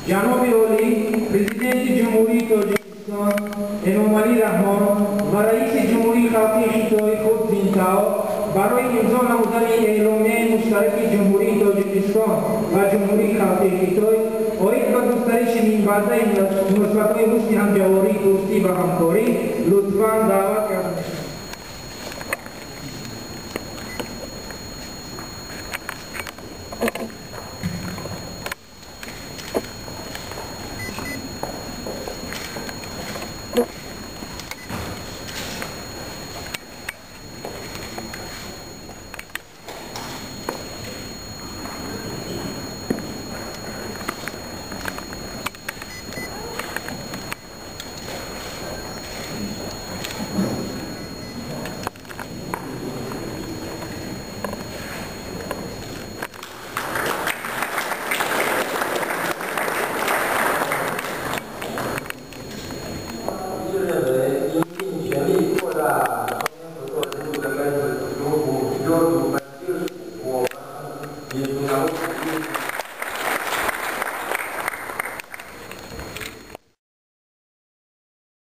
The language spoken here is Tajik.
Ҷаноби олӣ, Президенти Ҷумҳурии Тоҷикистон Эмомалӣ Раҳмон ва Раиси Ҷумҳурии Халқии Хитой Ху Цзинтао барои имзо намудани эъломияи муштараки Ҷумҳурии Тоҷикистон ва Ҷумҳурии Халқии Хитой оид ба густариши минбаъдаи муносибатҳои ҳусни ҳамҷаворӣ, дӯстӣ ва ҳамкорӣ лутфан даъват карда мешаванд. 认为，应尽全力扩大双边合作深度的跟中国65我们民族能够